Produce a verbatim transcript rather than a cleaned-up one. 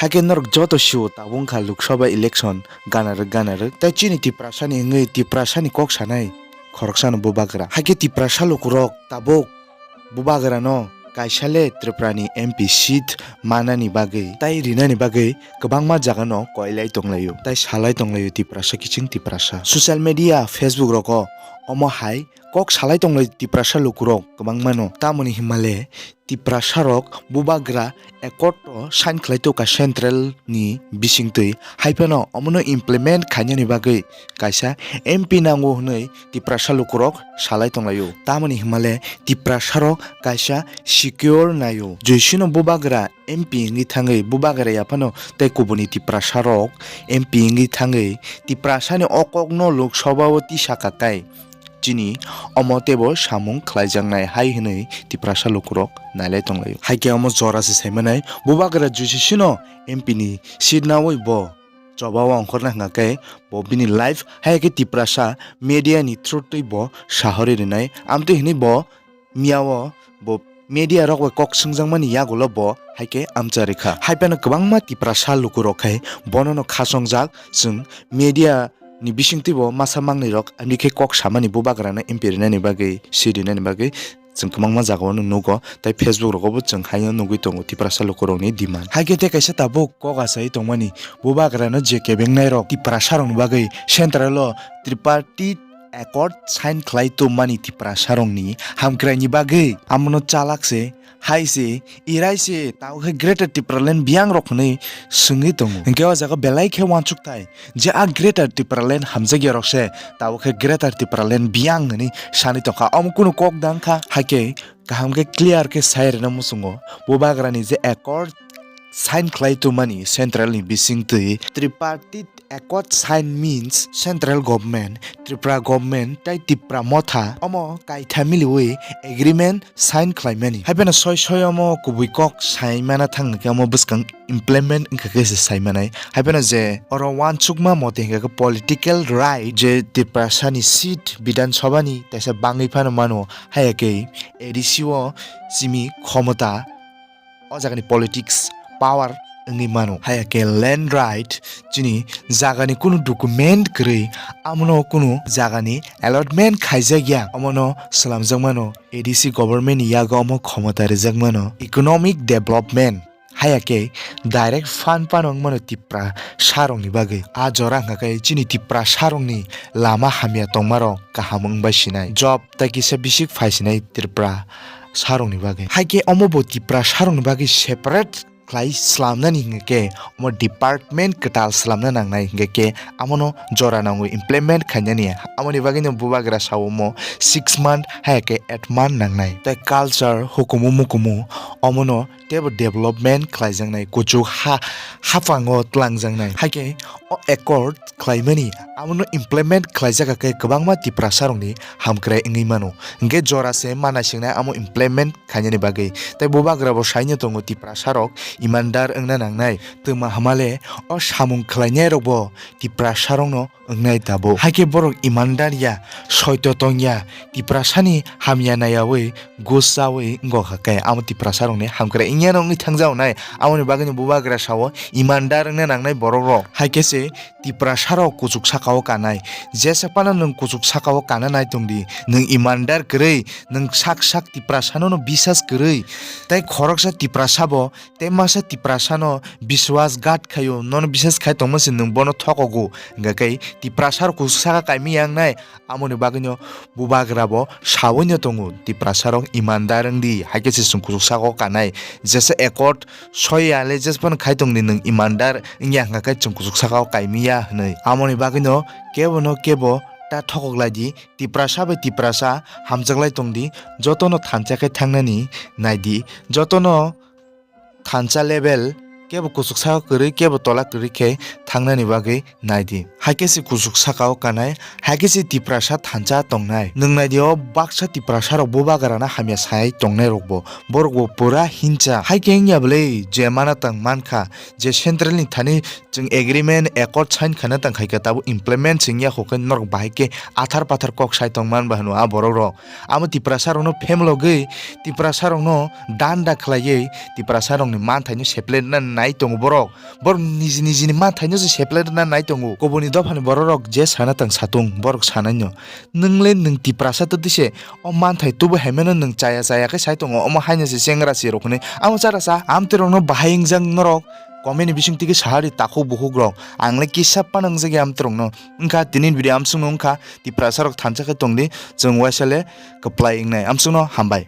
Hakhe norok joto sio tabuk wngkha Lok Sabha election gana rwk gana rwk. Tei chini Tiprasani wngwi Tiprasani kok sanai khoroksano bubagra. Hakhe Tiprasa lukurok tabuk bubagrano kaisa le Tripurani M P seat manani bagwi tei rinani bagwi kwbangma jagano koilai tonglaio tei salai tonglaio Tiprasa kiching Tiprasa. Social media, Facebook rogo omo hai kok salai tonglaio Tiprasa lukurok kwbangmano. Tamoni himale Tiprasarok bubagra accord o sign khlai tongkha central ni bisingtwi, hai phano omono implement khainani bagwi kaisa M P nango hwnwi Tiprasa lukurok salai tonglaio. Tamoni himale Tiprasarok kaisa secure naio. Joisino bubagra M P wngwi thangwi bubagra yaphano tei kubuni Tiprasarok M P wngwi thangwi Tiprasani o kokno Lok Sabha o tisa kakai. Chini omo teibo samung khlaijaknai hai hwnwi Tiprasa lukurok nailai tonglaio. Hai khe omo jora se saimanai bubagra Joisisino M P ni seat naui bo choba o ongkhorna hwnkha khe bo bini life hai khe Tiprasa media ni through twi bo sahori rwnai. Amtwi hwnwi bo miyao bo media rok bai kok swngjakmani yagulo bo hai khe amcha rikha. Hai phano kwbangma Tiprasa lukurok khai bonono khasongjak, chwng media ni bisingtwi bo masa mangnwi rok ani khe kok samani bubagrano M P rinani bagwi, seat rinani bagwi chwng kwbangma jagao no nugo, tei Facebook rogo bo chwng haino nugwi tongo Tiprasa lukurokni demand. Hai khe tei kaisa tabuk kok achai tongmani bubagrano je kebengnai rok Tiprasa rokni bagwi central o tripartite accord sign khlai tongmani Tiprasa rokni hamkraini bagwi amono chalak se, hai se, irai se, tao khe Greater Tipraland biyang rok hwnwi swngwi tongo. Hinkhe o jaga belai khe uansuk thai je a Greater Tipraland hamjakya rok se tao khe Greater Tipraland biyang hwnwi sanwi tongkha. Omo kunu kok dang kha, hai khe kaham khe clear khe sai rwna muchungo bubagrani je accord sign khlai tongmani central ni bisingtwi tripartite accord sign means central government, Tripura government tei Tipra Motha omo kaitha miliwi agreement sign khlaimani. Hai phano soi soi omo kubui kok sai mana thang hwnkhe omo bwskang implement wngkha khe se sai manai. Hai phano je oro uansukma mote hwnkha khe political right je Tiprasani seat Bidhan Sabha ni teisa bangwi phano mano, hai khe A D C o simi khomota o jagani politics power wngwi mano. Hai khe land right, chini jagani kunu document kwrwi, amono kunu jagani allotment khaijakya, omono swlamjakmano A D C government ni yago omo khomota rijakmano economic development. Hai khe direct fund phano wngmano Tiprasa rokni bagwi. A jora hwnkha khe chini Tiprasa rokni lama hamya tongmarok kaham wngbai sinai. Job tei kisa bisik phai sinai Tiprasa rokni bagwi. Hai khe omo bo Tiprasa rokni bagwi separate khlai slamnani hwnkhe omo department kwtal slamna nangnai, hwnkhe khe amono jora nangwi implement khainani. Amoni bagwino bubagra sao omo six month hai khe eight month nangnai. Tei culture, hukumu mukumu omono teibo development khlaijaknai, kuchuk ha, haphango twlangjaknai. Hai khe o accord khlaimani, amono implement khlaijak khe kwbangma Tiprasa rokni hamkrai wngwi mano. Hwnkhe jora se ma naisingnai amo implement khainani bagwi. Tei bubagra bo saino tongo Tiprasa rok imandar wngna nangnai. Twma hamale o samung khlainai rok bo Tiprasa rokno wngnai tabuk. Hai khe borok imandar ya, soito tong ya, Tiprasani hamya naiyaui gus chaui wngkha khe amo Tiprasa rokni hamkrai wngya wngwi thangjago nai. Amoni bagwino bubagra sao imandar wngna nangnai borok rok. Hai khe se Tiprasa rok kuchuk saka o kanai. Jesa phano nwng kuchuk saka o kana nai tong di, nwng imandar kwrwi, nwng sak sak Tiprasa no, no bisas kwrwi. Tei khoroksa Tiprasa bo tei masa Tiprasa no biswas gat khaio, nono bisas khai tongma se nwng bono thokogo. Hwnkha khe Tiprasa rok kuchuk saka kaimi yang nai. Amoni bagwino bubagra bo saui no tongo, Tiprasa rok imandar wng di, hai khe se chwng kuchuk saka o kanai. Jesa accord soi ya le, jesa phano khai tong di, nwng imandar wngya hwnkha khe chwng kuchuk saka o kaimi ya hwnwi. Amoni bagwino kebo no kebo ta thokok lai di, Tiprasa bai Tiprasa hamjak lai tong di, joto no thansa khe thangnani nai di, joto no thansa level kebo kuchuk saka kwrwi, kebo tola kwrwi khe thangnani bagwi naidi. Haikhe se kuchuk saka o kanai, haikhe se Tiprasa thansa tongnai. Nwng naidi o baksa Tiprasa rok bubagra no hamya sai tongnai rokbo. Borok bo pura hinsa. Haikhe wngya bwlwi je mana tang mankha, je central ni thani chwng agreement accord sign khana tang khaikha tabuk implement se wngya kho khe norok bahai khe athar pathar kok sai tong man ba hwno a borok rok. Amo Tiprasa rokno phemlogwi, Tiprasa rokno danda khlaiwi, Tiprasa rokni manthaino seple na nai tongo borok. Borok niji nijini manthaino se seple na nai tongo. Kubuni dophani borok rok je sana tang satung, borok sanaino. Nwng le nwng Tiprasa to dise, o manthai tubu haimano nwng chaya chaya khe sai tongo, omo haino se chengra si rok hwnwi. Amo chara sa, amtwi rokno bahai wngjak norok, comment ni bising tigi sahari takhuk bukhuk rok. Ang le kisa phano wngjak ya amtwi rokno. Wngkha tini video amsung no wngkha, Tiprasa rok thansa khe tongdi, chwng waisa le kwplai wngnai. Amsung no hambai.